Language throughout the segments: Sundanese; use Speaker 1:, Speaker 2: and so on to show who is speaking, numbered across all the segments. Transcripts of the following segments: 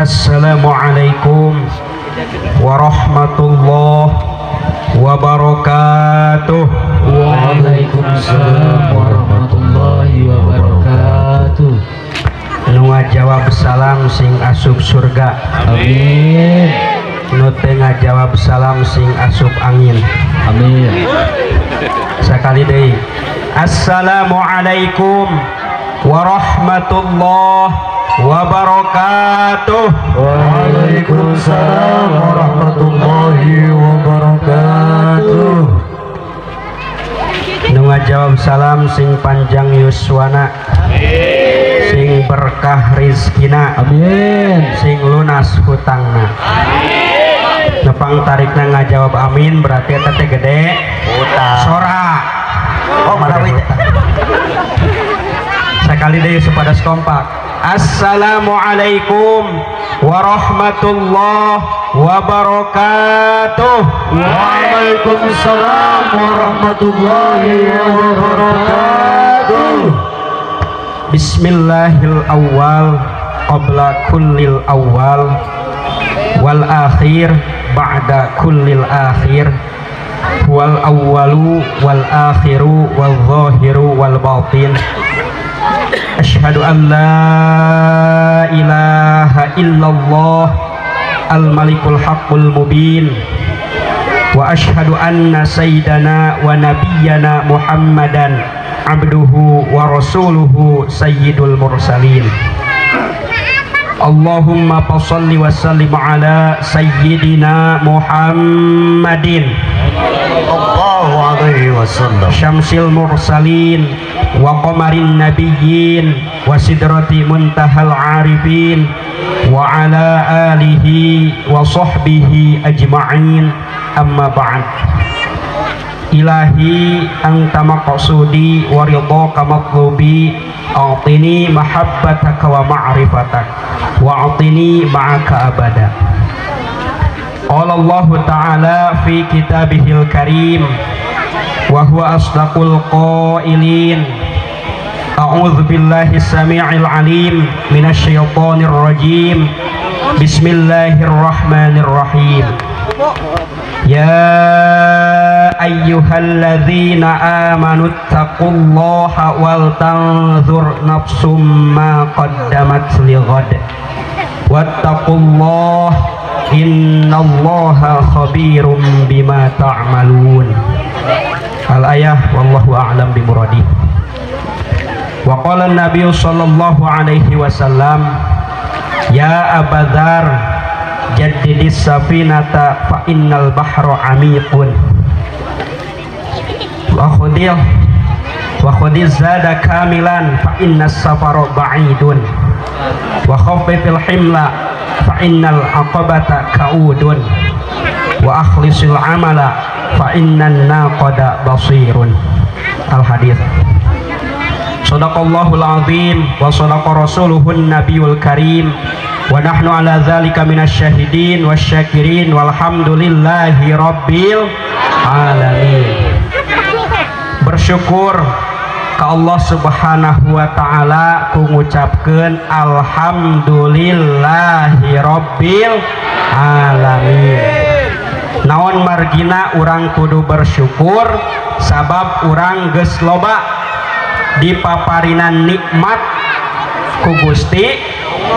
Speaker 1: Assalamualaikum warahmatullahi wabarakatuh.
Speaker 2: Waalaikumsalam warahmatullahi wabarakatuh.
Speaker 1: Nu ngajawab salam sing asup surga.
Speaker 2: Amin.
Speaker 1: Nu teu ngajawab salam sing asup angin.
Speaker 2: Amin.
Speaker 1: Sakali deui. Assalamualaikum warahmatullahi wabarakatuh.
Speaker 2: Waalaikumsalam warahmatullahi wabarakatuh.
Speaker 1: Nu ngajawab salam sing panjang yuswana.
Speaker 2: Amin.
Speaker 1: Sing berkah rizkina.
Speaker 2: Amin.
Speaker 1: Sing lunas hutangna.
Speaker 2: Amin.
Speaker 1: Nepang tarikna ngajawab amin berarti eta teh gede
Speaker 3: hutang.
Speaker 1: Sora.
Speaker 3: Oh, mana we teh?
Speaker 1: Sakali deui supados kompak. Assalamualaikum warahmatullahi wabarakatuh.
Speaker 2: Waalaikumsalam warahmatullahi wabarakatuh.
Speaker 1: Bismillahil awal qabla kullil awal wal akhir ba'da kullil akhir wal awwalu wal akhiru wal zahiru wal batin. Asyhadu an la ilaha illallah al malikul haqqul mubin wa asyhadu anna sayyidana wa nabiyyana Muhammadan abduhu wa rasuluhu sayyidul mursalin. Allahumma fashalli wa sallim ala sayyidina Muhammadin
Speaker 3: sallallahu alaihi wasallam
Speaker 1: syamsil mursalin wa qamarin nabiyyin wa sidrati muntahal arifin wa ala alihi wa sahbihi ajma'in. Amma ba'd. Ilahi anta maqsudi wa ridhaka matlubi, a'tini mahabbataka wa ma'rifatak wa a'tini ma'aka abada. Qala Allah ta'ala fi kitabihil karim wa huwa asdaqul qailin. A'udzu billahi samii'il alim minasyaitonir rajim. Bismillahirrahmanirrahim. Ya ayyuhalladzina amanu taqullaha wal tanzur nafsum ma qaddamat lighad wattaqullaha innallaha khabirum bima ta'malun. Al ayah wallahu a'lam bimuradi. Wa qala an-nabiy sallallahu alaihi wasallam, ya Abadzar jaddidis safinata fa innal bahra amiqun wa khudil zada kamilan fa innas safara ba'idun wa khaffifil himla fa innal aqabata kaudun wa akhlisil amala fa innan naqada basirun. Al hadits. Sadaqallahul azim wa sadaqa rasuluhun nabiyul karim wa nahnu ala dzalika minasyahidin wasyakirin walhamdulillahi rabbil alamin. Bersyukur ke Allah Subhanahu wa taala ku ngucapkeun alhamdulillahi rabbil alamin. Naon margina urang kudu bersyukur sabab urang geus loba dipaparinan nikmat ku Gusti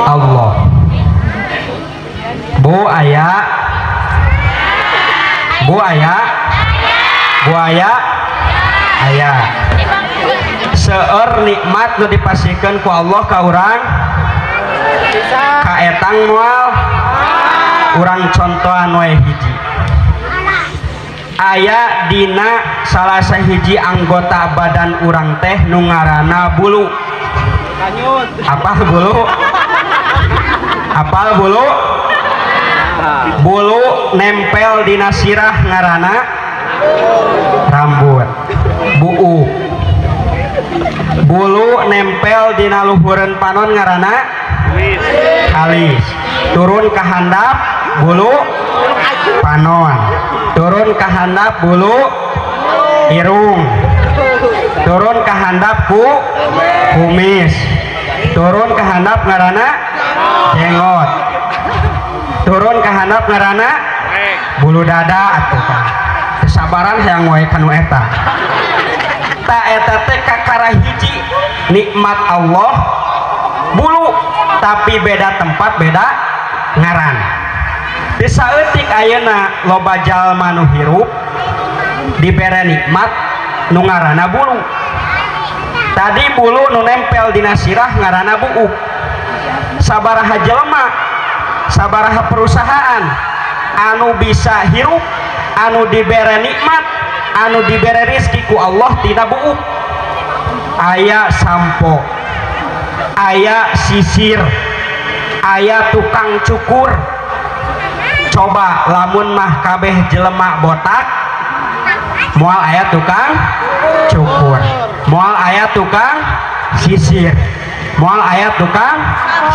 Speaker 1: Allah. Bu aya, bu aya, bu aya, aya. Seueur nikmat nu dipasihkeun ku Allah ka urang, kaetang moal urang contohan wae hiji. Aya dina salah sahiji anggota badan urang teh nu ngaranna bulu. Apa bulu? Apal bulu? Bulu nempel dina sirah ngaranna rambut. Buu. Bulu nempel dina luhureun panon ngaranna halis. Turun ka handap bulu panon. Turun ka handap bulu irung. Turun ka handap ku kumis. Turun ka handap ngaranna jenggot. handap ngaranna bulu dada atuh kan. Kesabaran hayang wae kanu eta. Ta eta teh kakara hiji nikmat Allah bulu tapi beda tempat beda ngaran. Di saeutik ayeuna loba jalma nu hirup dibere nikmat nu ngaranna bulu. Tadi bulu nu nempel dina sirah ngaranna buuk. Sabaraha jelema, sabaraha perusahaan anu bisa hirup, anu dibere nikmat, anu dibere rizki ku Allah tina buuk. Aya sampo, aya sisir, aya tukang cukur. Coba lamun mah kabeh jelema botak moal aya tukang cukur, moal aya tukang sisir, moal aya tukang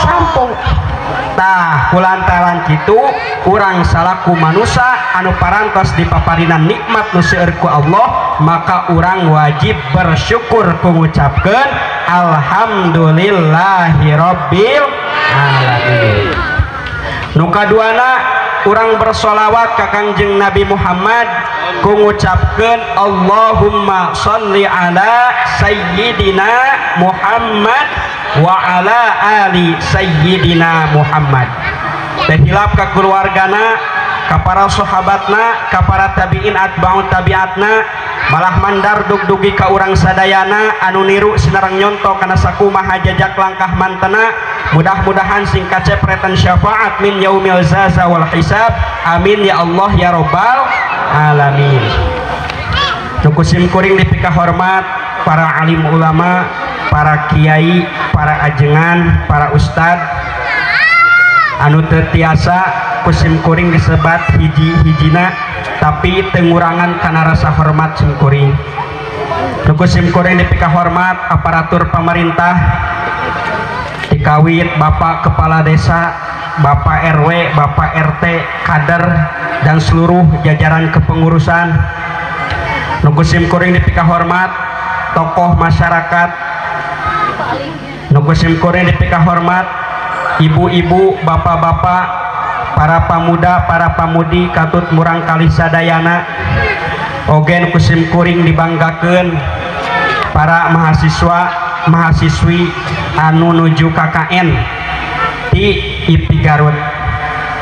Speaker 1: sampo. Tah kulantaran kitu urang salaku manusa anu parantos dipaparinan nikmat nu seueur ku Allah, maka urang wajib bersyukur ku ngucapkeun alhamdulillahirabbil alamin. Nu kaduana urang bersolawat ka Kangjeng Nabi Muhammad ku ngucapkeun Allahumma sholli ala sayyidina Muhammad wa ala ali sayyidina Muhammad. Teh hilap ka keluargana, ka para sahabatna, ka para tabiin atba'ut tabiatna, malah mandar dugdugi ka urang sadayana anu niru sinareng nyonto kana sakumaha jajak langkah mantena. Mudah-mudahan sing kacepretan syafaat min yaumil zaza wal hisab. Amin ya Allah ya robbal alamin. Nu ku sim kuring dipika hormat para alim ulama, para kiai, para ajengan, para ustad anu teu tiasa ku sim kuring disebat hiji-hijina tapi tengurangan kana rasa hormat sim kuring. Nu ku sim kuring dipika hormat aparatur pemerintah dikawit Bapak Kepala Desa, Bapak RW, Bapak RT, kader dan seluruh jajaran kepengurusan. Nu ku sim kuring dipika hormat tokoh masyarakat. Nu ku sim kuring dipika hormat ibu-ibu, bapak-bapak, para pemuda, para pamudi katut murang kali sadayana. Oge nu ku sim kuring dibanggakeun para mahasiswa, mahasiswi anu nuju KKN di IPI Garut.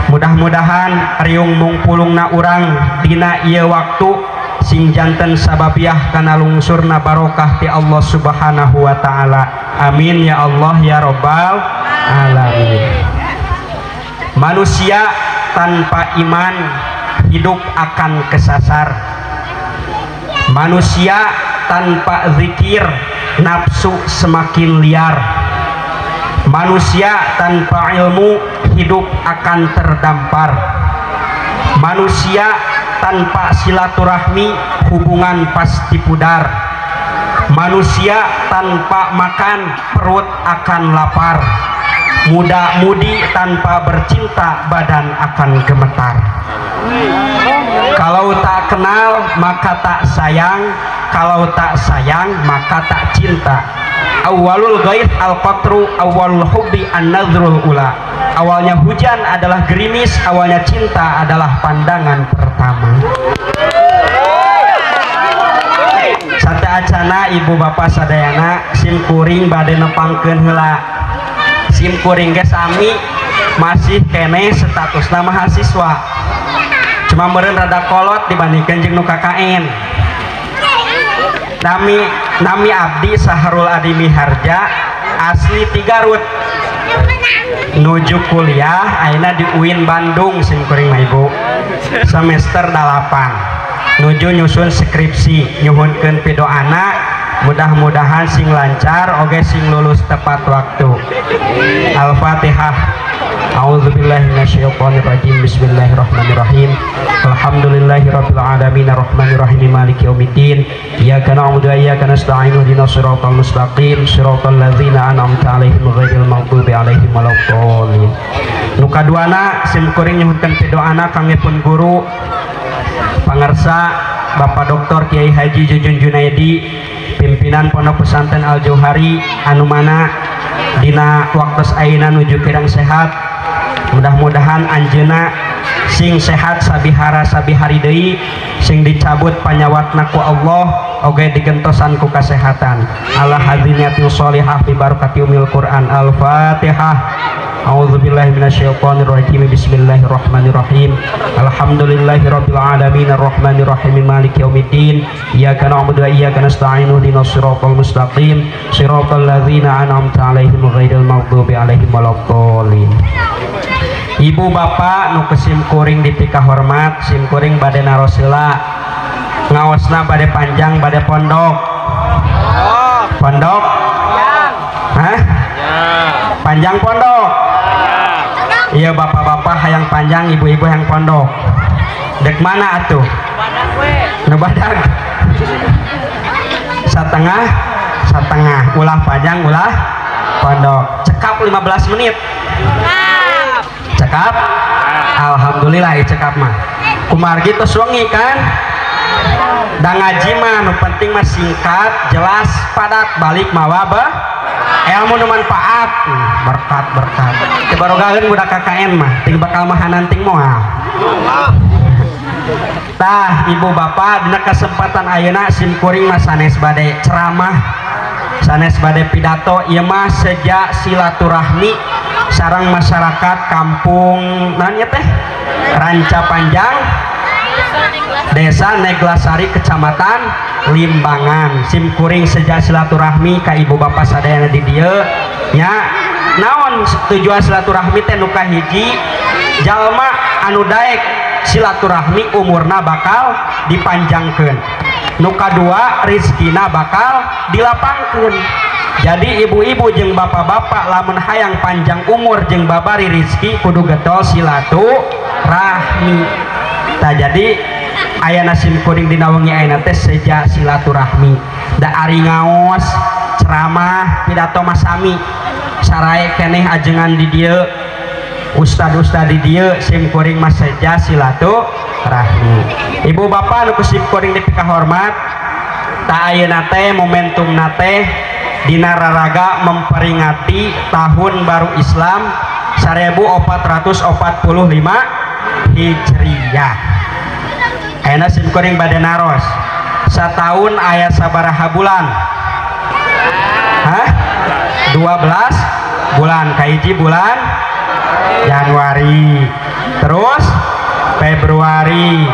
Speaker 1: Mudah-mudahan riung mungpulungna urang dina ieu waktu sing janten sababiah kana lungsurna barokah ti Allah Subhanahu wa taala. Amin ya Allah ya robbal alamin. Manusia tanpa iman hidup akan kesasar. Manusia tanpa zikir nafsu semakin liar. Manusia tanpa ilmu hidup akan terdampar. Manusia tanpa silaturahmi hubungan pasti pudar. Manusia tanpa makan perut akan lapar. Muda-mudi tanpa bercinta badan akan gemetar. Kalau tak kenal maka tak sayang, kalau tak sayang maka tak cinta. Awalul ghaith al-qatru, awalul hubbi an-nadhrul ula. Awalnya hujan adalah gerimis, awalnya cinta adalah pandangan pertama. Sate acana ibu bapak sadayana sim kuring bade nepangkeun heula. Sim kuring ge sami masih kene statusna mahasiswa. Cuma meureun rada kolot dibandingkeun jeung nu KKN. Nami abdi Sahrul Adi Miharja asli ti Garut. Nuju kuliah ayeuna di UIN Bandung sim kuring mah ibu. Semester 8. Nuju nyusun skripsi, nyuhunkeun pidoana mudah-mudahan sing lancar oge sing lulus tepat waktu. Al-Fatihah. A'udzubillahi minasyaitonirrajim. Bismillahirrahmanirrahim. Alhamdulillahirabbil alamin arrahmanirrahim maliki yaumiddin. Iyyaka na'budu wa iyyaka nasta'in ihdinas siratal mustaqim siratal ladzina an'amta 'alaihim ghairil maghdubi 'alaihim waladdallin. Nu kaduana sim kuring nyuhunkeun pidoana kangge pun guru pangersa Bapak Dr. Kiai Haji Jujun Junaidi, pimpinan Pondok Pesantren Al Jauhari anu mana dina waktos ayeuna nuju kirang sehat. Mudah-mudahan anjeunna Sing sehat sabihara sabihari deui, sing dicabut panyawatna ku Allah oge digentosan ku kasehatan. Ala hadiniyatil sholihah bi barakati umil Quran. Al-Fatihah. A'udzubillahi minasyaitonirrajim. Bismillahirrahmanirrahim. Alhamdulillahirabbil alamin arrahmanirrahim maliki yaumiddin. Iyyaka na'budu wa iyyaka nasta'in ihdinas siratal mustaqim siratal ladzina an'amta 'alaihim ghairil maghdubi 'alaihim waladdallin. Ibu bapak nu sim kuring dipikahormat, sim kuring bade naros heula. Ngaosna bade panjang bade pondok. Pondok? Hah? Panjang pondok. Iya bapak-bapak hayang panjang, ibu-ibu yang pondok. Dek mana atuh? Nu badag. Satengah, satengah. Ulah panjang, ulah pondok. Cekap 15 menit. Cekap? Alhamdulillah cekap mah. Kumargi tos wengi kan? Da ngaji mah nu penting mah singkat, jelas, padat, balik mawa beuh ilmu nu manfaat, berkat berkat. Teu barogaheun budak KKN mah, ting bakal mahanan ting moal. Tah ibu bapak dina kesempatan ayeuna sim kuring mah sanes bade ceramah, sanes bade pidato, ieu mah sejak silaturahmi sareng masyarakat kampung naon ieu teh? Ranca Panjang, Desa Neglasari, Kecamatan Limbangan. Sim kuring sejak silaturahmi ka ibu bapak sadayana di dieu nya. Naon tujuan silaturahmi teh? Nu kahiji, jalma anu daek silaturahmi umurna bakal dipanjangkeun, nu kadua rizkina bakal dilapangkeun. Jadi ibu-ibu jeung bapak-bapak lamun hayang panjang umur jeung babari rizki kudu getol silaturahmi. Tah jadi ayana sim kuring dina wengi ayeuna teh seja silaturahmi. Da ari ngaos ceramah pidato mah sami sarae keneh ajengan di dieu, ustad-ustad di dieu, sim kuring mah seja silaturahmi. Ibu bapak nu ku sim kuring dipikahormat, ta ayeuna teh momentumna teh dina raraga memperingati tahun baru Islam 1445 Hijriah. Ayeuna sim kuring bade naros, sataun aya sabaraha bulan? Hah? 12 bulan. Kahiji bulan Januari, terus Februari,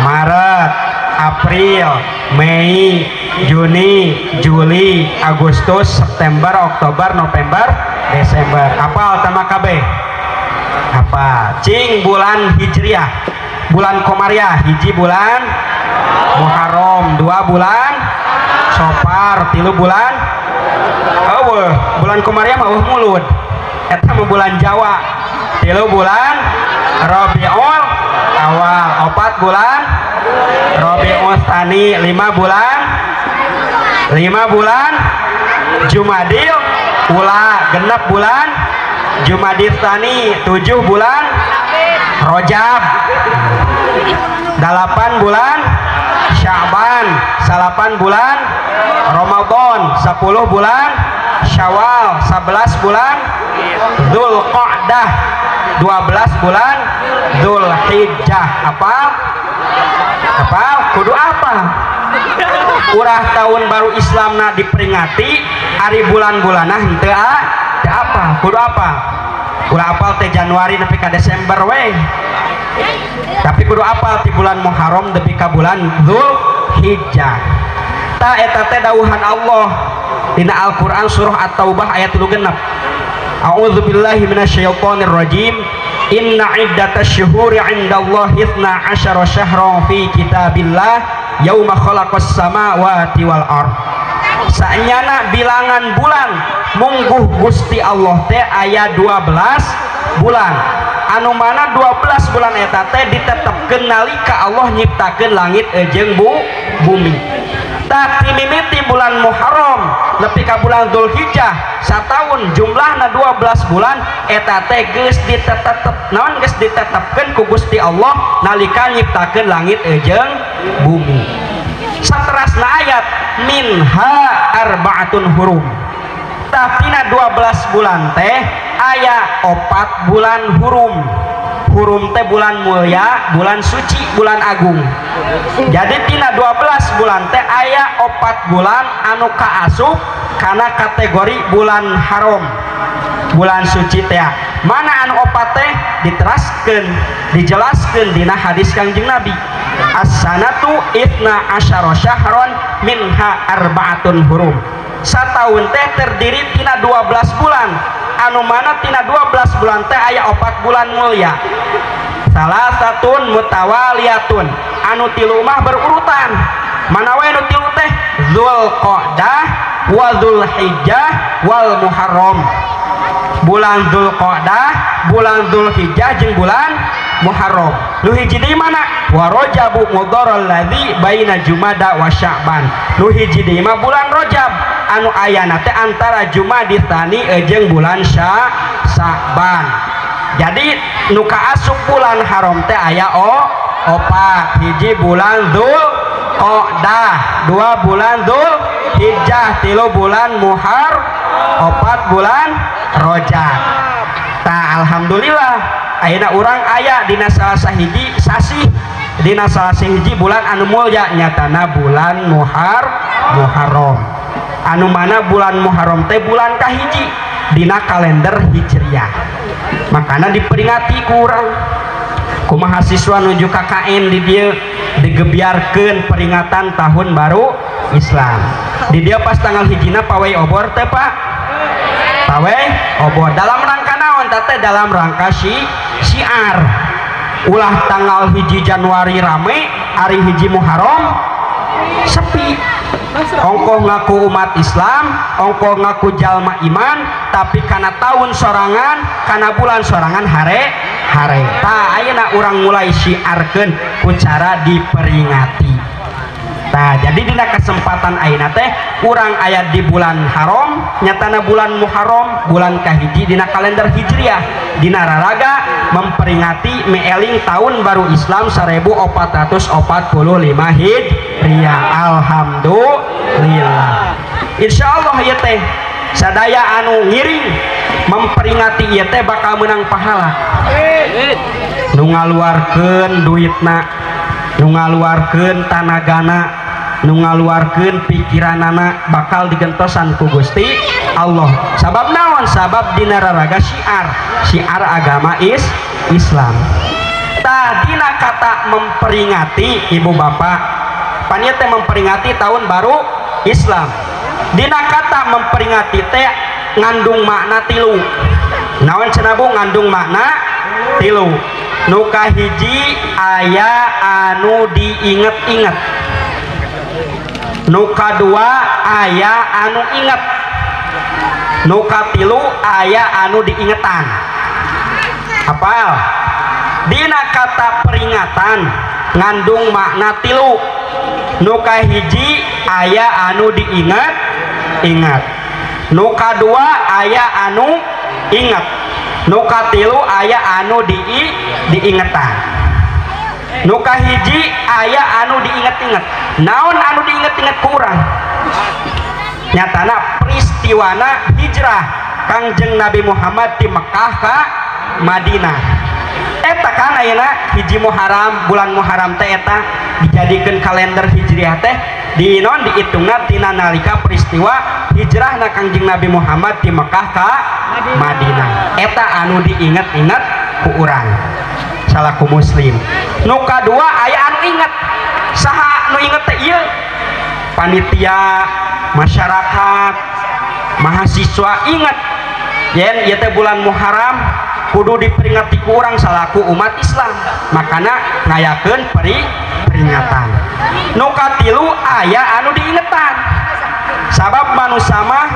Speaker 1: Maret, April, Mei, Juni, Juli, Agustus, September, Oktober, November, Desember. Apal tama kabeh? Apa? Cing bulan Hijriah, bulan Komariah, hiji bulan Muharram, 2 bulan Sopar, 3 bulan eueuh, bulan Komariah mah eueuh mulud. Eta mah bulan Jawa. 3 bulan Rabiul Awal, 4 bulan Rabiul Tsani, 5 bulan 5 bulan Jumadil Ula, 6 bulan Jumadil Tsani, 7 bulan Rojab, 8 bulan Sya'ban, 9 bulan Ramadan, 10 bulan Syawal, 11 bulan Dzulqa'dah, 12 bulan Dzulhijjah. Apa? Apa? Kudu apa? Urah tahun baru Islamna diperingati hari bulan-bulanah henteu apa? Kudu apa? Ulah apal teh Januari nepi ka Desember we. Tapi kudu apal ti bulan Muharram nepi ka bulan Dzulhijjah. Ta eta teh dawuhan Allah dina Al-Qur'an surah At-Taubah ayat 36. A'udzubillahi minasyaitonir rajim. Inna iddatasy syuhuri 'indallahi 12 syahran fi kitabillah yauma khalaqas samawati wal ard. Saenyana bilangan bulan mungguh Gusti Allah teh aya 12 bulan. Anu mana 12 bulan eta teh ditetepkeun nalika Allah nyiptakeun langit jeung bumi. Tah mimiti bulan Muharram nepi ka bulan Dzulhijjah sataun jumlahna 12 bulan eta teh geus ditetep naon geus ditetepkeun ku Gusti Allah nalika nyiptakeun langit jeung bumi. Saterasna ayat minha arbaatun hurum. Tah tina 12 bulan teh aya 4 bulan hurum. Hurum teh bulan mulia, bulan suci, bulan agung. Jadi tina 12 bulan teh aya 4 bulan anu kaasup kana kategori bulan haram, bulan suci teh. Mana anu opat teh diteraskeun, dijelaskeun dina hadis Kangjeng Nabi. As-sanatu itna asyara syahron minha arba'atun hurum. Sataun teh terdiri tina 12 bulan, anu mana tina 12 bulan teh aya 4 bulan mulia. Salah satun mutawaliyatun, anu tilu mah berurutan. Mana wae anu tilu teh? Dzulqa'dah wa Dzulhijjah wal Muharram. Bulan Dzulqa'dah, bulan Dzulhijjah jeung bulan Muharram. Nu hiji deui mana? Wa Rajabu mudharal ladzi baina Jumada wa Sya'ban. Nu hiji deui mah bulan Rajab anu ayana teh antara Jumadi Tsani jeung bulan Sya'ban. Jadi nu kaasup bulan haram teh aya opat. Hiji bulan Dzulqa'dah, 2 bulan Dzulhijjah, 3 bulan Muharram, 4 bulan Rajab. Tah alhamdulillah ayeuna urang aya dina salah sahiji sasih, dina salah sahiji bulan anu mulya, nyatana bulan Muharram. Anu mana bulan Muharram teh bulan kahiji dina kalender Hijriah. Makana diperingati ku urang. Ku mahasiswa nuju KKN di dieu digebiarkeun peringatan tahun baru Islam. Di dieu pas tanggal hijina pawai obor teh Pak. Pawai obor dalam rangka naon teh? Dalam rangka syiar. Ulah tanggal 1 Januari rame, hari 1 Muharram sepi. Ongkoh ngaku umat Islam, ongkoh ngaku jalma iman, tapi kana tahun sorangan, kana bulan sorangan hare hare. Tah ayeuna urang mulai syiarkeun ku cara diperingati. Tah jadi dina kesempatan ayeuna teh urang aya di bulan haram, nyatana bulan Muharram, bulan kahiji dina kalender Hijriah, dina raraga memperingati meeling tahun baru Islam 1445 Hijriah. Alhamdulillah. Insyaallah ieu teh sadaya anu ngiring memperingati ieu teh bakal menang pahala. Nu ngaluarkeun duitna, nu ngaluarkeun tanagana, nu ngaluarkeun pikiranana bakal digentosan ku Gusti Allah. Sabab naon? Sabab dina raraga syiar, syiar agama Islam. Tah dina kata memperingati ibu bapak, pan ieu teh memperingati tahun baru Islam. Dina kata memperingati teh ngandung makna tilu. Naon cenah Bu ngandung makna tilu? Nu kahiji aya anu diinget-inget, nu kadua aya anu inget, nu katilu aya anu diingetan. Apal? Dina kata peringatan ngandung makna tilu. Nu kahiji aya anu diinget ingat, nu kadua aya anu inget, nu katilu aya anu diingetan. Nu kahiji aya anu diinget-inget. Naon anu diinget-inget ku urang? Nyatana peristiwana hijrah Kangjeng Nabi Muhammad di Mekah ka Madinah. Eta kan ayeuna 1 Muharram, bulan Muharram teh eta dijadikeun kalender Hijriah teh di non dihitungna tina nalika peristiwa hijrahna Kangjeng Nabi Muhammad di Mekah ka Madinah. Eta anu diinget-inget ku urang salaku muslim. Nu kadua aya anu inget. Saha nu inget teh ieu? Panitia, masyarakat, mahasiswa inget yen ieu teh bulan Muharram kudu diperingati ku urang salaku umat Islam, makana ngayakeun peringatan. Nu katilu aya anu diingetan. Sabab manusia mah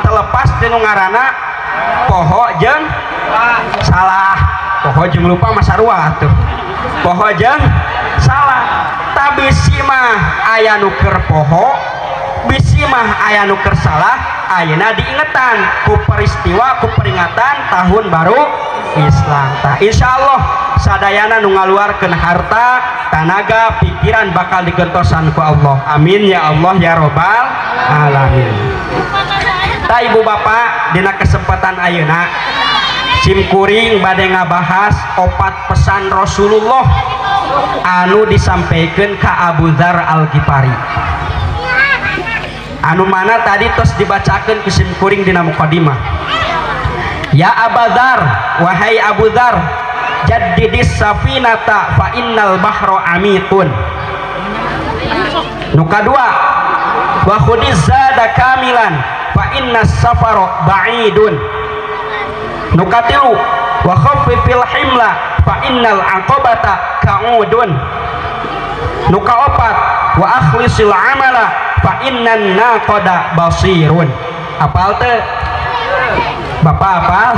Speaker 1: terlepas tinu ngaranna poho jeung salah. Poho jeung lupa mah sarua atuh. Poho jeung salah. Tabisi mah aya nu keur poho, bisi mah aya nu keur salah, ayeuna diingetan ku peristiwa, ku peringatan tahun baru Islam. Tah insyaallah sadayana nu ngaluarkeun harta, tanaga, pikiran bakal digentosan ku Allah. Amin ya Allah ya robbal alamin. Tah ibu bapak dina kesempatan ayeuna Simkuring bade ngabahas opat pesan Rasulullah anu disampaikan ka Abu Dzar Al-Ghifari. Anu mana tadi tos dibacakeun ku simkuring dina mukadimah. Ya Aba Dzar, wahai Abu Dzar, jaddidis safinata fa innal bahra amiqun. Nu kadua, wa khudiz zada kamilan fa innas safara ba'idun. Nu katilu, wa khaffifil himla fa innal aqabata ka'udun. Nu kaopat, wa akhlisil amala fa innan naqada basirun. Apal teu? Bapak apal?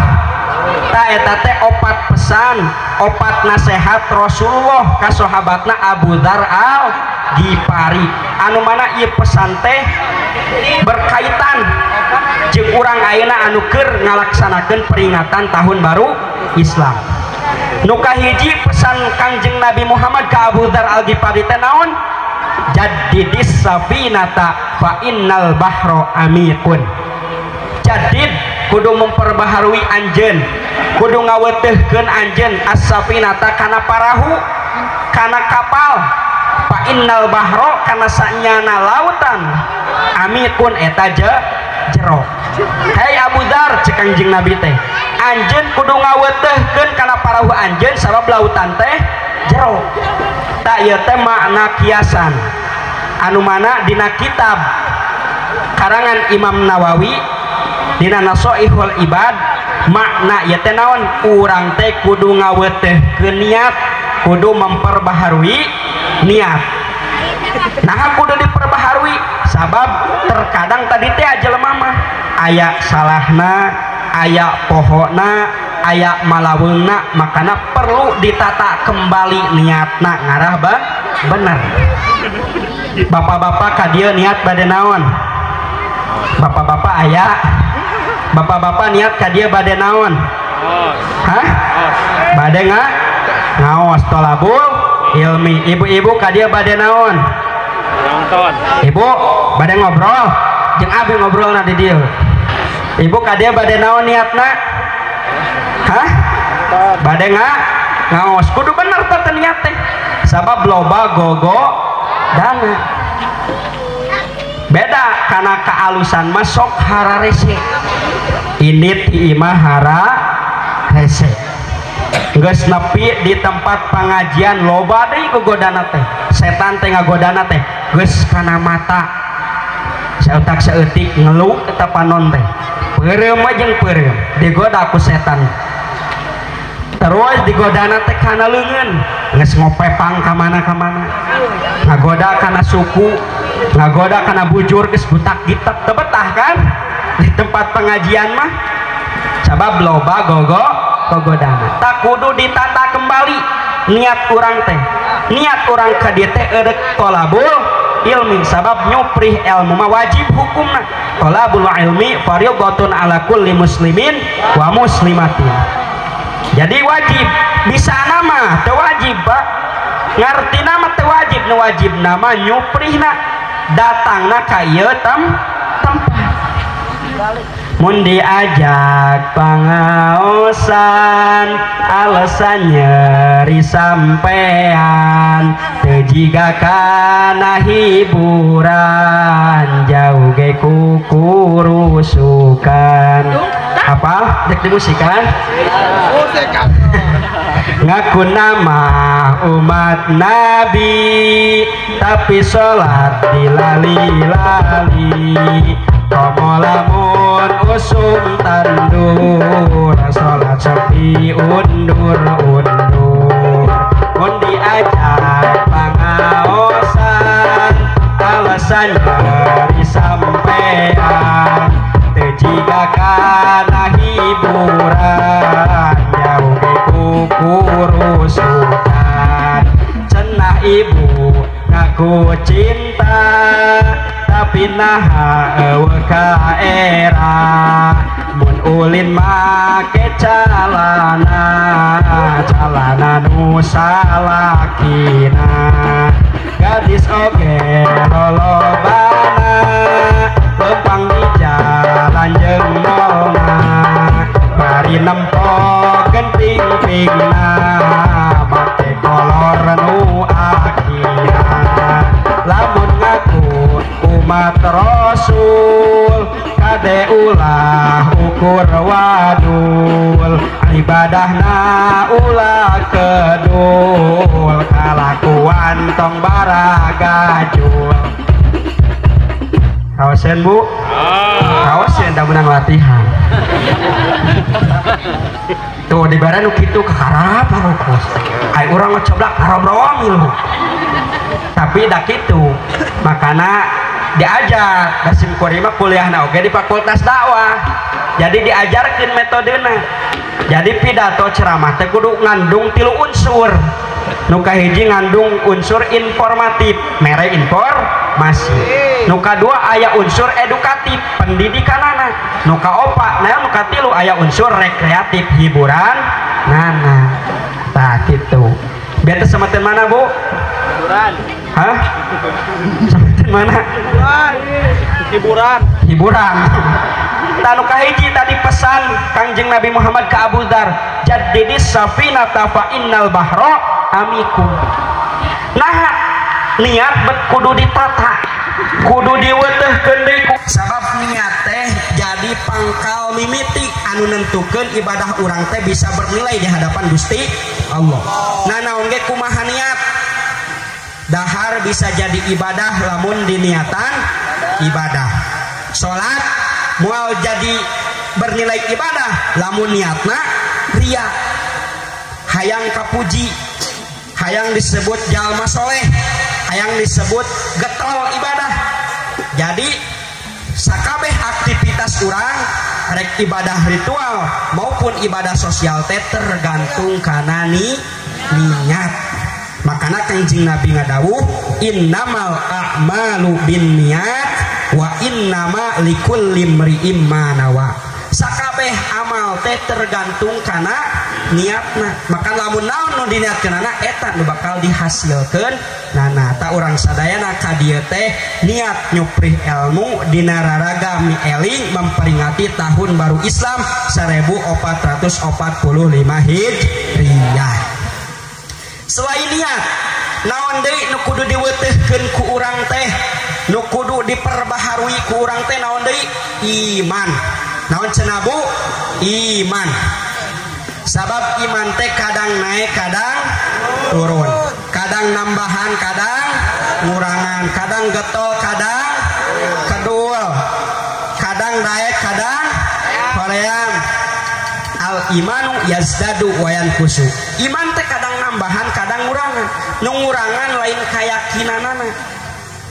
Speaker 1: Ta eta teh opat pesan, opat nasihat Rasulullah ka sahabatna Abu Dzar Al-Ghifari. Anu mana ieu pesan teh berkaitan jeung urang ayeuna anu keur ngalaksanakeun peringatan tahun baru Islam. Nu kahiji pesan Kangjeng Nabi Muhammad ka Abu Dzar Al-Ghifari teh naon? Jaddidis safinata fa innal bahra amiqun. Jadid kudu memperbaharui anjeun, kudu ngawetehkeun anjeun as-safinata kana parahu, kana kapal, fa innal bahra kana sanyana lautan, amikun eta jero. Hei Abu Dzar, cek Kangjeng Nabi teh, anjeun kudu ngawetehkeun kana parahu anjeun sabab lautan teh jero. Tak ieu teh makna kiasan anu mana dina kitab karangan Imam Nawawi dina Nasoihul Ibad, makna ieu teh naon? Urang teh kudu ngawetehkeun niat, kudu memperbaharui niat. Nah kudu diperbaharui sabab terkadang tadi teh jelema mah aya salahna, aya pohona, aya malaweungna, makana perlu ditata kembali niatna ngarah ba bener. Bapak-bapak ka dieu niat bade naon? Bapak-bapak aya, bapak-bapak niat ka dieu bade naon? Hah? Bade ngaos tolabul ilmi. Ibu-ibu ka dieu bade naon?
Speaker 4: Nonton.
Speaker 1: Ibu bade ngobrol jeung abi ngobrolna di dieu. Ibu ka dieu bade naon niatna? Hah? Bade ngaos. Kudu bener teh niat teh. Sabab loba gogo dana. Beda kana kaalusan mah sok hararese. Ini ti imah hararese. Geus nepi di tempat pengajian loba deui gogodana teh. Setan teh ngagodana teh geus kana mata. Saeutak saeutik ngeluh eta panon teh. Peureum jeung peureum digoda ku setan. Terus digodana teh kana leungeun, geus ngopepang ka mana-kamana. Ngagoda kana suku, ngagoda kana bujur geus butak gitek teu betah kan di tempat pengajian mah. Sabab loba gogodana. Tak kudu ditata kembali niat urang teh. Niat urang ka dieu teh eurek tolabul ilmi, sabab nyuprih ilmu mah wajib hukumna. Tolabul ilmi fardhatun ala kulli muslimin wa muslimatin. Jadi wajib, bisa nama teu wajib Pak. Ngarti nama teu wajib, nu wajib nama nyuprihna, datangna ka ieu tempat. Mun diajak pangaosan alasan nyeri sampean teu jiga kana hiburan jauh ge kukurusukan. Apa? Dek dimusikan? Ngaku nama umat Nabi tapi sholat dilali-lali. Komo lamun usum tandur sholat sepi undur-undur. Mun diajak pangaosan alasan nyeri sampean teu jiga kana hiburan jauh ge kukurusukan. Cenah ibu ngaku cinta tapi naha eueuh ka era. Mun ulin make calana, calana nu salakina. Gadis oge lolobana lempang di jalan jeung molna. Bari nempo genting pingna make kolor nu akina lamun ngaku umat rasul kade ulah ukur wadul ibadahna ulah kedul kalakuan tong baragajul. Kawasen bu, kawasen dah menang latihan. Tuh di baran kitu kakarap harokos. Ai urang ngecoblak harobrong lu. Tapi dah kitu, makana diajar da sim kuring mah kuliahna oge di fakultas dakwah. Jadi diajarkeun metodena. Jadi pidato ceramah teh kudu ngandung 3 unsur. Nu kahiji ngandung unsur informatif, mere informasi. Nu kadua aya unsur edukatif, pendidikanana. Nu kaopat, nah nu katilu aya unsur rekreatif, hiburan nana. Tah kitu. Biar teh samaten mana, Bu?
Speaker 4: Hiburan.
Speaker 1: Hah? Samaten mana?
Speaker 4: Hiburan. Hiburan.
Speaker 1: Hiburan. Tah nu kahiji tadi pesan Kangjeng Nabi Muhammad ke Abu Dzar, jaddidis safinata fa innal bahra amikun. Nah, niat bet kudu ditata, kudu diwetehkeun deui sabab niat teh jadi pangkal mimiti anu nentukeun ibadah urang teh bisa bernilai di hadapan Gusti Allah. Nah, naon ge kumaha niat? Dahar bisa jadi ibadah lamun diniatan ibadah. Salat moal jadi bernilai ibadah lamun niatna ria. Hayang kapuji, hayang disebut jalma soleh, hayang disebut getol ibadah. Jadi sakabeh aktivitas urang rek ibadah ritual maupun ibadah sosial teh tergantung kana niat. Makana Kangjeng Nabi ngadawuh innamal a'malu binniyat wa innama likulli imri'in ma nawa. Sakabeh amal teh tergantung kana niatna. Maka lamun naon nu diniatkeunana eta nu bakal dihasilkeun nana. Ta urang sadayana ka dieu teh niat nyuprih ilmu dina raraga mieling memperingati tahun baru Islam 1445 Hijriah. Selain niat, naon deui nu kudu diwetehkeun ku urang teh, nu kudu diperbaharui ku urang teh naon deui? Iman. Naon cenah Bu? Iman. Sabab iman teh kadang naik kadang turun, kadang nambahan kadang ngurangan, kadang getol kadang kedul, kadang naik kadang hoream. Al imanu yazdadu wa yanqusu. Iman teh kadang nambahan kadang ngurangan. Nu ngurangan lain kayakinanana,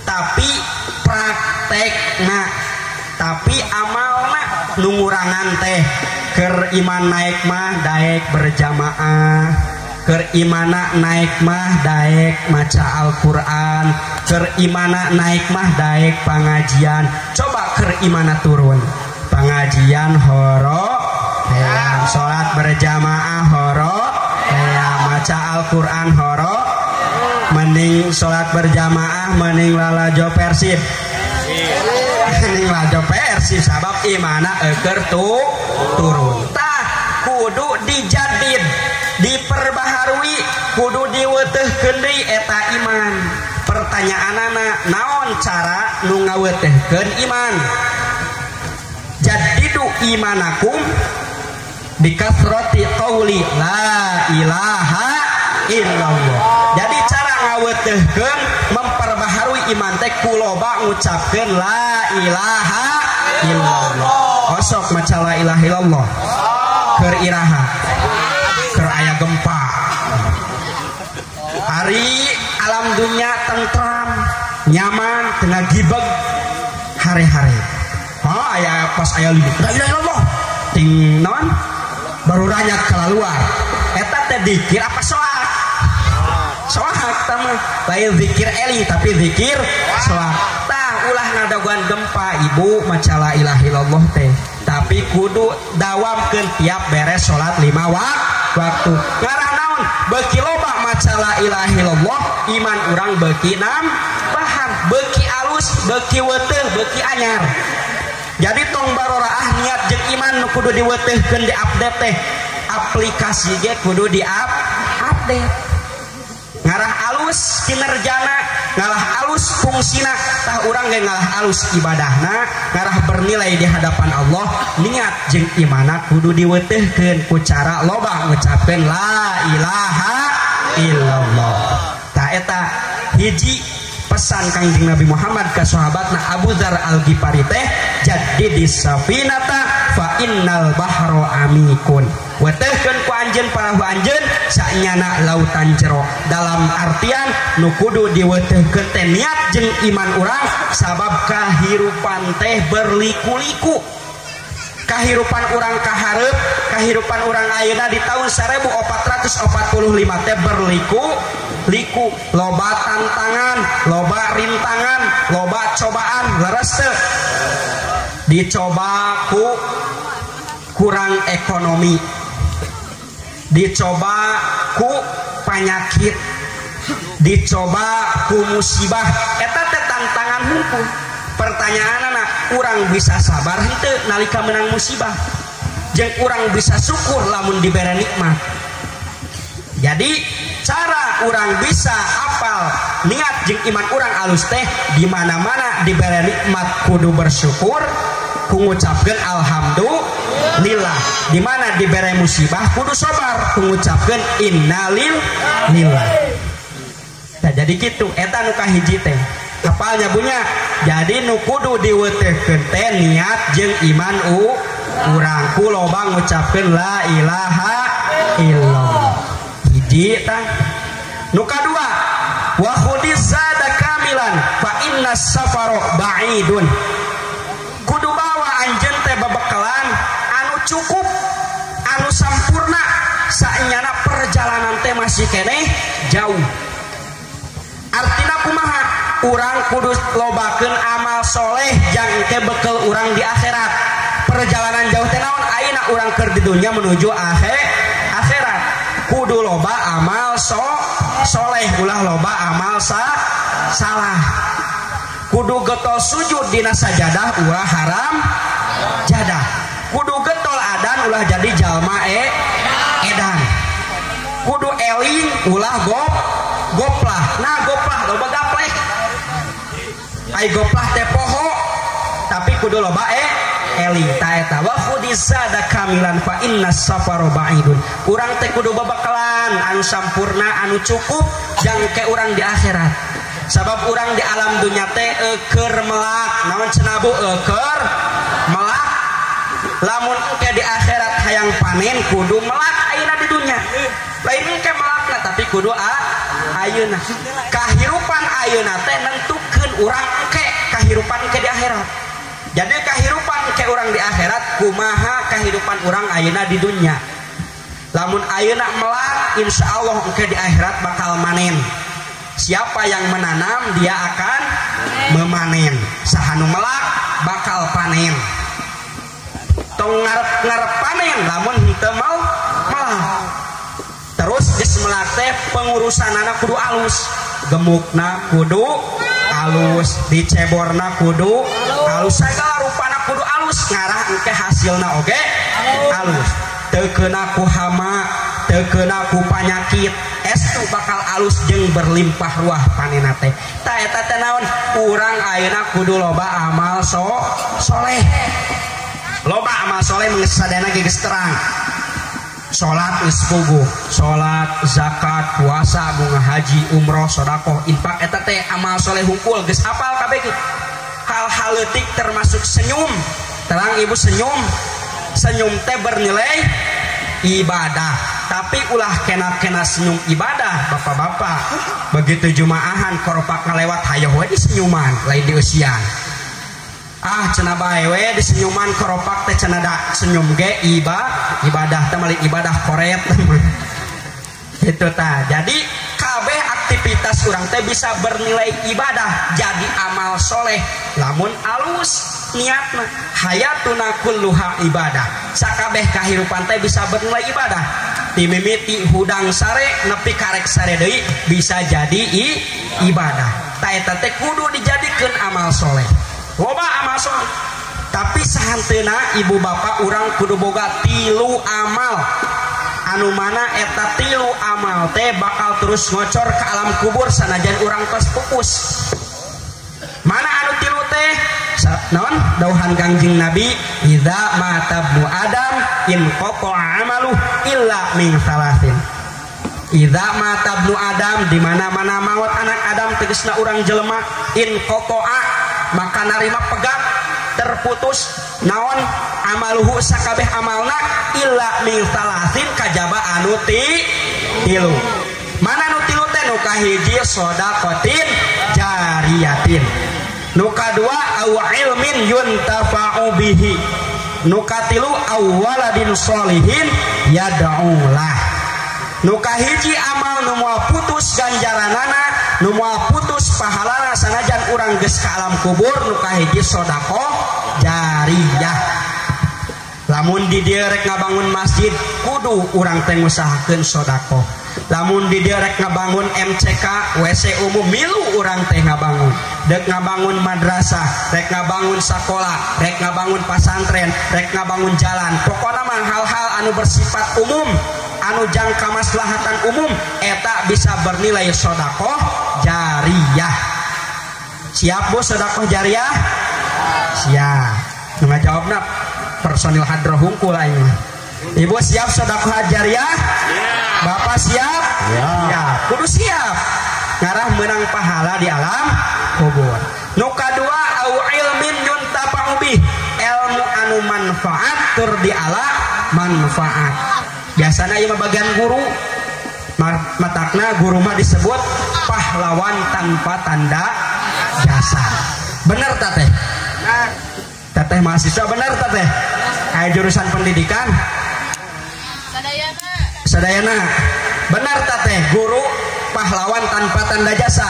Speaker 1: tapi praktekna, tapi amalna. Nu ngurangan teh keur iman naik mah daek berjamaah, keur imana naik mah daek maca Al-Qur'an, keur imana naik mah daek pangajian. Coba keur imana turun, pengajian horo heam, salat berjamaah horo heam, maca Al-Qur'an horo. Mending salat berjamaah mending lalajo Persib. Mending lalajo Persib sabab imana eueur turun. Tah kudu dijadid, diperbaharui, kudu diwetehkeun deui eta iman. Pertanyaanana naon cara nu ngawetehkeun iman? Jadidu imanakum bikasrati qauli la ilaha illallah. Jadi cara ngawetehkeun memperbaharui iman teh kuloba ngucapkeun la ilaha illallah. Osok maca la ilaha illallah keur iraha, keur aya gempa. Hari alam dunia tentram, nyaman, tengah gibeg hare-hare. Oh, aya pas aya la ilaha illallah ting naon baru ranyat keluar. Eta teh dikir apa soak? Soak tah mah lain zikir eling tapi zikir soak. Tah ulah ngadaguan gempa ibu maca la ilaha illallah teh, tapi kudu dawamkeun tiap beres salat 5 waktu. Ngarah naon? Beuki loba maca la ilaha illallah, iman urang beuki nambahan, beuki alus, beuki weuteuh, beuki anyar. Jadi tong baroraah niat jeung iman nu kudu diwetehkeun diupdate teh. Aplikasi ge kudu di-update. Ngarah alus kinerjana, ngalah alus fungsina, tah urang ge ngalah alus ibadahna, ngarah bernilai di hadapan Allah. Niat jeung imana kudu diwetehkeun ku cara loba ngucapkeun la ilaha illallah. Tah eta hiji pesan Kangjeng Nabi Muhammad ka sahabatna Abu Dzar Al-Ghifari teh, jadi safinata fa innal bahra amikun. Wetehkeun ku anjeun parahu anjeun sanyana lautan jero. Dalam artian nu kudu diwetehkeun teh niat jeung iman urang, sabab kahirupan teh berliku-liku. Kahirupan urang kahareup, kahirupan urang ayeuna di tahun 1445 teh berliku-liku, loba tantangan, loba rintangan, loba cobaan, leres teu? Dicoba ku kurang ekonomi, dicoba ku panyakit, dicoba ku musibah, eta teh tantangan hungkul. Pertanyaanana, urang bisa sabar henteu nalika menang musibah, jeung urang bisa syukur lamun dibere nikmat. Jadi cara urang bisa apal niat jeung iman urang alus teh di mana-mana dibere nikmat kudu bersyukur, ku ngucapkeun alhamdulillah. Di mana dibere musibah kudu sabar, ku ngucapkeun innalillah. Nah, jadi kitu eta nu kahiji teh. Apalnya punya. Jadi nu kudu diwetehkeun teh niat jeung iman urang ku loba ngucapkeun la ilaha illallah. Hiji tah. Nu kadua, wa khudiz zada kamilan fa inna safara ba'idun. Kudu bawa anjeun teh babekalan anu cukup, anu sampurna, saenyana perjalanan teh masih keneh jauh. Artina kumaha? Urang kudu lobakeun amal soleh jang ke bekel urang di akhirat. Perjalanan jauh teh naon? Ayeuna urang keur di dunya menuju akhirat. Kudu loba amal soleh, ulah loba amal salah. Kudu getol sujud dina sajadah ulah haram jadah. Kudu getol adan ulah jadi jalma edan. Kudu eling ulah goplah. Nah goplah loba gaplek. Ai goplah teh poho, tapi kudu loba eling. Ta eta wa khudizada kamilan fa inna safara ba'idun. Urang teh kudu babakalan anu sampurna, anu cukup jang ke urang di akhirat. Sabab urang di alam dunya teh eueur melak. Naon cenah bu eueur melak? Lamun engke di akhirat hayang panen kudu melak ayeuna di dunya. Lain engke melakna tapi kudu ayeuna. Kahirupan ayeuna teh nentukeun urang engke kahirupan engke di akhirat. Jadi kahirupan engke urang di akhirat kumaha kahirupan urang ayeuna di dunya. Lamun ayeuna melak, insyaallah engke di akhirat bakal manen. Siapa yang menanam dia akan memanen. Saha nu melak bakal panen. Tong ngarep-ngarep panen lamun henteu mau melak. Terus geus melak teh pengurusanana kudu alus, gemukna kudu alus, diceborna kudu alus, sagala rupana kudu alus, ngarah engke hasilna oge alus. Teu keuna ku hama, teu keuna ku panyakit, estu bakal alus jeung berlimpah ruah panena teh. Tah eta teh naon? Urang ayeuna kudu loba amal soleh. Loba amal soleh menggeus sadayana ge geus terang. Salat geus puguh, salat, zakat, puasa, bunga haji, umroh, sedekah, infak eta teh amal soleh hungkul geus apal kabeh ge. Hal-hal leutik termasuk senyum. Terang ibu senyum. Senyum teh bernilai ibadah. Tapi ulah kena-kena senyum ibadah, bapak-bapak. Begitu jumaahan koropak ngalewat hayoh we di senyuman, lain di eusian. Ah cenah bae we di senyuman koropak teh cenah da senyum ge ibadah teh mali ibadah koret. Gitu tah. Jadi kabeh aktivitas urang teh bisa bernilai ibadah, jadi amal soleh lamun alus niatna. Hayatuna kulluha ibadah. Sakabeh kahirupan teh bisa bernilai ibadah. Timimiti hudang sare nepi karek sare deui bisa jadi ibadah. Ta eta teh kudu dijadikeun amal soleh. Loba amal soleh. Tapi sahanteuna ibu bapak urang kudu boga tilu amal anu mana eta tilu amal teh bakal terus ngocor ke alam kubur sanajan urang tos pupus. Mana anu tilu teh? Naon dauhan Kangjeng Nabi, idza mata ibnu Adam in qata'a amaluh illa min salasin. Idza mata ibnu Adam, di mana-mana maut anak Adam tegasna urang jelema, in qata'a maka narima pegat terputus naon amaluhu sakabeh amalna illa min salasin kajaba anu tilu. Mana nu tilu teh? Nu kahiji shadaqatin jariyatin, nu kadua aw ilmin yuntafa'u bihi, nu katilu aw waladin sholihin yad'ulah. Nu kahiji amal nu moal putus ganjaranana, nu moal putus pahalana sanajan urang geus ka alam kubur, nu kahiji sedekah jariyah. Lamun di dieu rek ngabangun masjid kudu urang teh ngusahakeun sedekah. Lamun di dieu rek ngabangun MCK, WC umum milu urang teh ngabangun. Dek ngabangun madrasah, rek ngabangun sakola, rek ngabangun pasantren, rek ngabangun jalan. Pokona mah hal-hal anu bersifat umum, anu jangka maslahatan umum eta bisa bernilai sedekah jariyah. Siap Bu sedekah jariyah? Siap. Nu ngajawabna personil hadroh hungkul aing mah. Ibu siap sedekah jariyah? Bapak siap? Siap. Kudu siap. Ngarah menang pahala di alam kubur. Nu kadua au ilmin yuntafa'u bih, ilmu anu manfaat tur di ala manfaat. Biasana ieu mah bagian guru. Matakna guru mah disebut pahlawan tanpa tanda jasa. Bener ta teh? Teteh mahasiswa bener ta teh? Aya jurusan pendidikan? Sadayana. Sadayana. Bener ta teh? Guru pahlawan tanpa tanda jasa.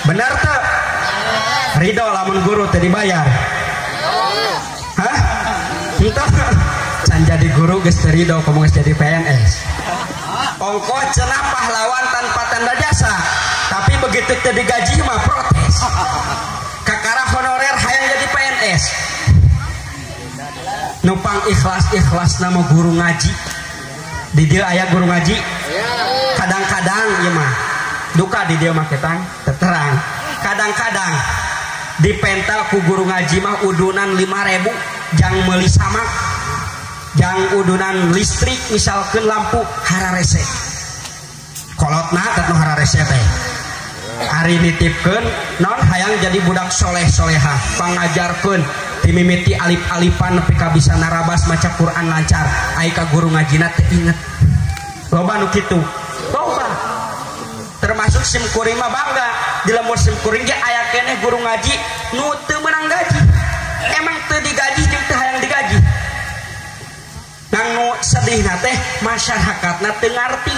Speaker 1: Bener teh? Ridho lamun guru teh dibayar. Hah? Entah. Can jadi guru geus teu ridho komo geus jadi PNS. Ongkoh cenah pahlawan tanpa tanda jasa, tapi begitu teu digaji mah protes. Kakara honorer hayang jadi PNS. Nupang ikhlas-ikhlas nama guru ngaji. Di dieu aya guru ngaji. Kadang-kadang ieu mah duka di dieu mah ketang terang. Kadang-kadang dipental ku guru ngaji mah udunan 5.000 jang meuli samak, jang udunan listrik misalkan lampu hararese. Kolotna teh nu hararese teh. Ari nitipkeun naon hayang jadi budak soleh solehah, pangajarkeun timimiti alif-alifan nepi ka bisa narabas maca Quran lancar, ai ka guru ngajina teh inget. Loba nu kitu. Loba. Termasuk sim kuring mah bangga, di lembur sim kuring ge aya keneh guru ngaji nu teu meunang gaji. Emang teu digaji jeung teu hayang digaji. Nang nu sedihna teh masyarakatna teu ngarti.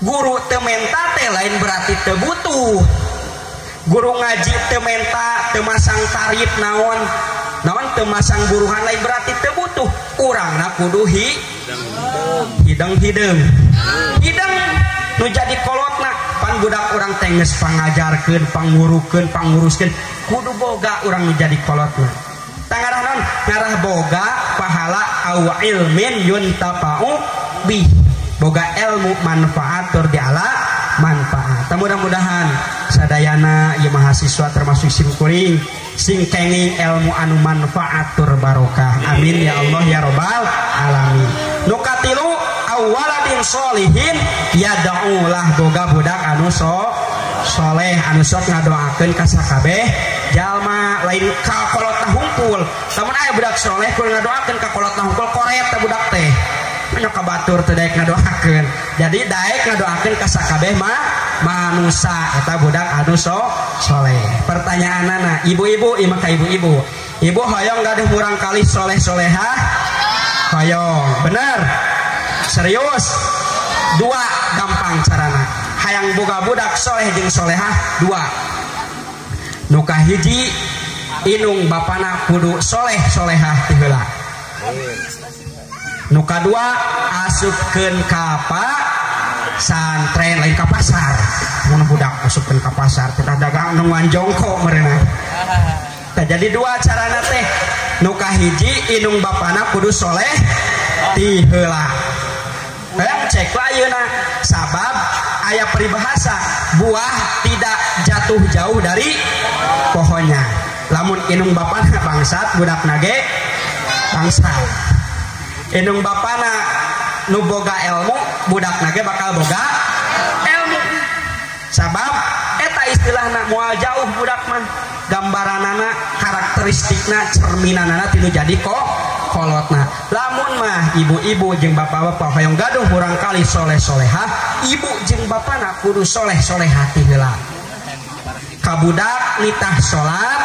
Speaker 1: Guru teu menta teh lain berarti teu butuh. Guru ngaji teu menta, teu masang tarif naon, naon teu masang buruhan lain berarti teu butuh. Urangna kudu hideng-hideng. Hideng nu jadi kolotna pan budak urang teh geus pangajarkeun, pangurukeun, panguruskeun, kudu boga urang nu jadi kolotna. Tangarah naon? Ngarah boga pahala aw ilmin yuntafa'u bih. Boga ilmu manfaat tur di ala manfaat. Mudah-mudahan sadayana ieu mahasiswa termasuk sim kuring sing kenging ilmu anu manfaat tur barokah. Amin ya Allah ya robbal alamin. Nu katilu awaladin sholihin yad'ulah, boga budak anu soleh anu sok ngadoakeun ka sakabeh jalma lain ka kolotna hungkul. Lamun aya budak soleh kudu ngadoakeun ka kolotna hungkul koret teh budak teh. Anu ka batur teu daek ngadoakeun. Jadi daek ngadoakeun ka sakabeh manusa eta budak anu soleh. Pertanyaanana ibu-ibu ieu mah ka ibu-ibu. Ibu hoyong gaduh murang kali soleh-solehah? Hoyong. Bener? Serius? Dua gampang carana. Hayang boga budak soleh jeung solehah dua. Nu kahiji inung bapana kudu soleh solehah ti heula. Nu kadua asupkeun ka pasantren lain ka pasar. Mun budak asupkeun ka pasar teh dagang nu nganjongko meureunna. Tah jadi dua carana teh. Nu kahiji indung bapana kudu soleh ti heula. Hayang cek lah ayeuna sabab aya peribahasa buah tidak jatuh jauh dari pohonnya. Lamun indung bapana bangsat budakna ge bangsat. Indung bapana nu boga ilmu budakna ge bakal boga ilmu. Sabab eta istilahna moal jauh budak mah gambaranana karakteristikna cerminanana tinu jadi kok kolotna. Lamun mah ibu-ibu jeung bapak-bapak hoyong gaduh murang kali soleh-solehah, ibu jeung bapana kudu soleh-solehah ti heula. Ka budak nitah salat,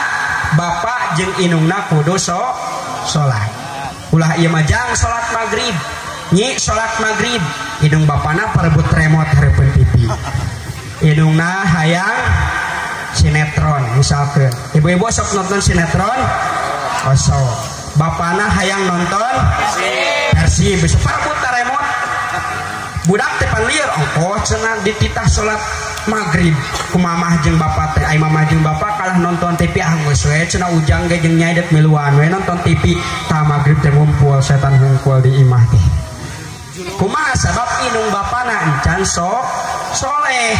Speaker 1: bapak jeung indungna kudu salat. Ulah ieu mah jang salat magrib, nyi salat magrib, indung bapana parebut remote hareupeun TV. Indungna hayang sinetron misalkeun. Ibu-ibu sok nonton sinetron? Osok. Bapana hayang nonton Persib, bisa parebut remote. Budak teh pan lieur ongkoh cenah dititah salat maghrib ku mamah jeung bapak teh. Ai mamah jeung bapak kalah nonton TV ah geus we cenah ujang ge jeung nyai deuk miluan we nonton TV. Tah maghrib teh ngumpul setan hungkul di imah teh. Kumaha sabab indung bapana encan soleh.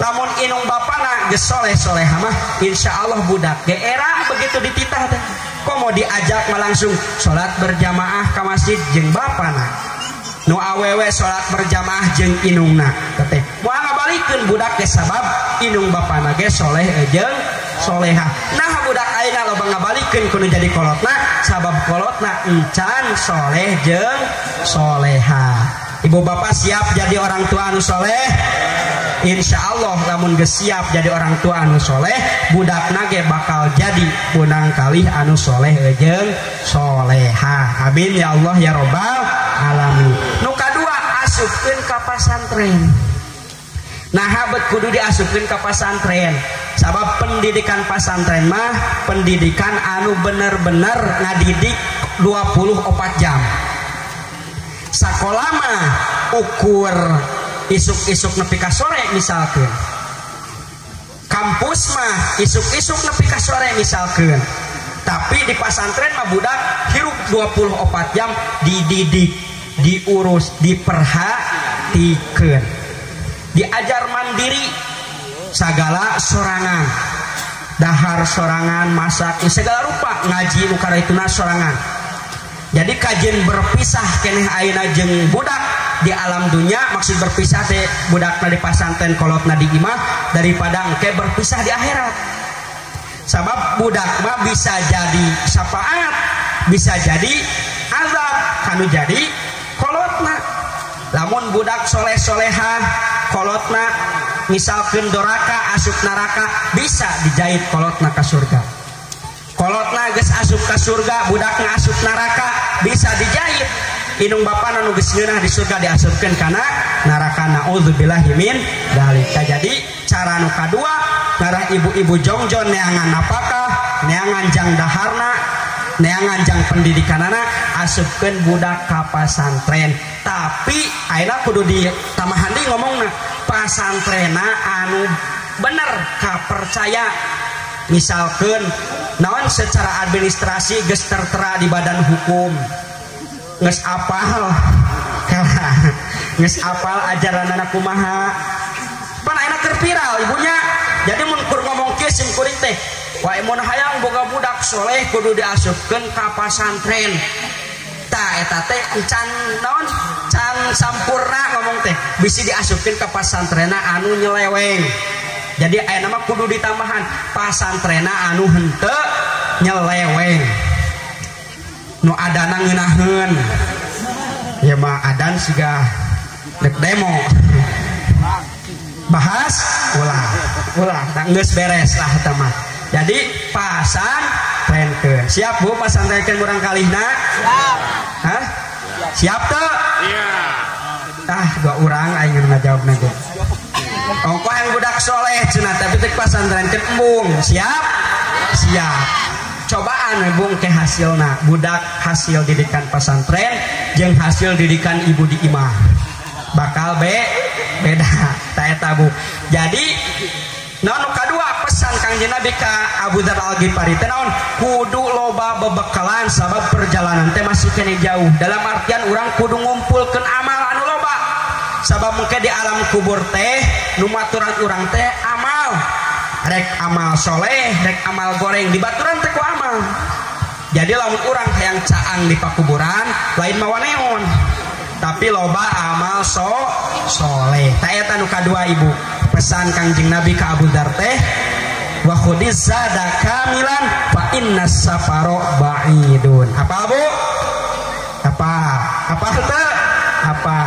Speaker 1: Lamun indung bapana geus soleh-soleh mah insyaallah budak ge era begitu dititah teh. Komo diajak mah langsung salat berjamaah ka masjid jeung bapana. Nu awewe salat berjamaah jeung indungna teh. Moal ngabalikeun budak ge sabab indung bapana ge soleh jeung solehah. Nah budak ayeuna loba ngabalikeun kudu jadi kolotna sabab kolotna encan soleh jeung solehah. Ibu bapak siap jadi orang tua anu soleh? Insya Allah lamun geus siap jadi orang tua anu soleh, budakna ge bakal jadi punang kalih anu soleh jeung solehah. Amin ya Allah ya robbal alamin. Nu kadua asupkeun ka pasantren. Nah bet kudu diasupkeun ka pasantren. Sabab pendidikan pasantren mah pendidikan anu bener-bener ngadidik 24 jam. Sakola mah ukur isuk-isuk nepi ka sore misalkeun. Kampus mah isuk-isuk nepi ka sore misalkeun. Tapi di pasantren mah budak hirup 24 jam dididik, diurus, diperhatikeun. Diajar mandiri sagala sorangan. Dahar sorangan, masak segala rupa, ngaji nu karaituna sorangan. Jadi kajian berpisah keneh ayeuna jeung budak di alam dunia, maksud berpisah teh budakna di pasantren kolotna di imah daripada engke berpisah di akhirat. Sabab budak mah bisa jadi syafaat, bisa jadi azab kanu jadi kolotna. Lamun budak soleh-solehah kolotna misalkeun doraka asup neraka bisa dijahit kolotna ka surga. Kolotna geus asup ka surga, budakna asup neraka bisa dijahit. Indung bapana nu geus ngeunah di surga diasupkeun kana neraka, naudzubillahi min dzalika. Jadi cara nu kadua ngarah ibu-ibu jongjon neangan napakah, neangan jang daharna, neangan jang pendidikanana, asupkeun budak ka pasantren. Tapi ayeuna kudu ditamahan deui ngomongna, pasantrena anu bener kapercaya. Misalkeun naon secara administrasi geus tertera di badan hukum, geus apal geus apal ajaranana kumaha. Pan ayeuna keur viral ibunya. Jadi mun kur ngomong kieu sim kuring teh, wa mun hayang boga budak soleh kudu diasupkeun ka pasantren. Tah eta teh encan naon can sampurna ngomong teh, bisi diasupkeun ka pasantrena anu nyeleweng. Jadi ayeuna mah kudu ditambahan pasantrena anu henteu nyeleweng. Nu adana ngeunaheun. Ya mah adan siga dek demo. Bahas ulah, ulah tah geus beres lah eta mah. Jadi pasantrenkeun. Siap Bu pasantrenkeun murang kalihna? Siap. Hah? Siap teu? Iya. Ah, dua urang aing nu ngajawabna ge. Ongkoh yang budak soleh cenah tapi teh pasantrenkeun embung. Siap? Siap. Cobaan embung ke hasilna. Budak hasil didikan pasantren jeung hasil didikan ibu di imah. Bakal beda ta eta Bu. Jadi nu kadua pesan Pesan Kangjeng Nabi ka Abu Dzar Al-Ghifari teh naon? Kudu loba bebekalan sabab perjalanan teh masih keneh jauh. Dalam artian urang kudu ngumpulkeun amal anu loba. Sabab mungkin di alam kubur teh nu maturan urang teh amal. Rek amal soleh, rek amal goreng dibaturan teh ku amal. Jadi lamun urang hayang caang di pakuburan lain mawa neon, tapi loba amal soleh. Ta eta nu kadua ibu. Pesan Kangjeng Nabi ka Abu Dzar teh wa khudiz zada kamilan fa innas safaro ba'idun. Apa Bu? Apa? Apa teu? Apa?